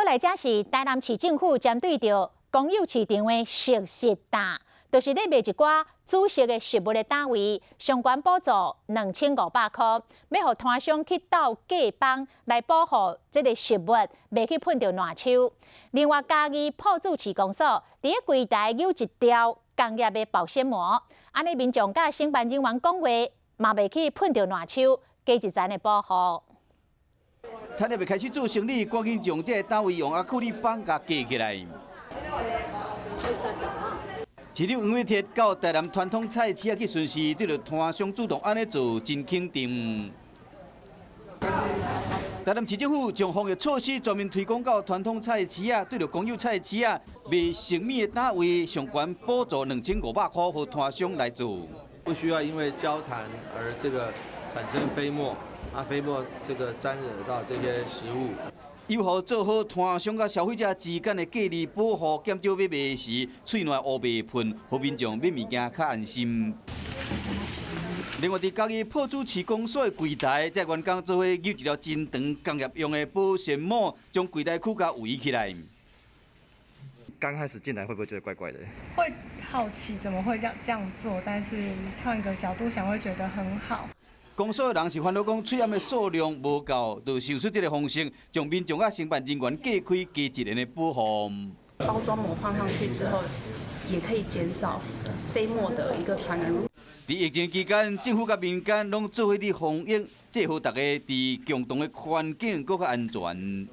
來這是台南市政府針對著公有市場的熟食擔，就是咧賣一寡煮熟的食物的攤位，相關補助2500箍，欲予攤商去鬥隔板來保護這个食物，袂去噴著爛鰍。另外，嘉義朴柱市公所佇咧櫃台搝一條工業的保鮮膜，按呢民眾佮承辦人員講話，嘛袂去噴著爛鰍，加一層的保護。攤還未開始做生理，趕緊將這个攤位用阿克力板共隔起來。市長黃偉哲到台南傳統菜市仔去巡視，對著攤商主動按呢做，真肯定。台南市政府將防疫措施全面推廣到傳統菜市仔，對著公有菜市仔賣食物的攤位，上懸補助2500箍，予攤商來做。不需要因為交談而這個產生飛沫，啊飛沫這個沾惹到這些食物。有效做好攤商佮消費者之間的隔離保護，減少欲賣時喙內烏白噴，予民眾買物件較安心。另外，佇嘉義朴柱市公所的櫃台，這員工做伙搝一條真長工業用的保鮮膜，將櫃台區共圍起來。剛開始進來會不會覺得怪怪的？會好奇怎麼會這樣做，但是換個角度想，會覺得很好。公所的人是煩惱講，喙罨的數量無夠，就想出這个方式，將民眾佮承辦人員隔開加一層的保護。包裝膜放上去之後，也可以減少飛沫的一個傳染。佇疫情期間，政府佮民間攏做伙佇防疫，這予大家佇共同的環境閣較安全。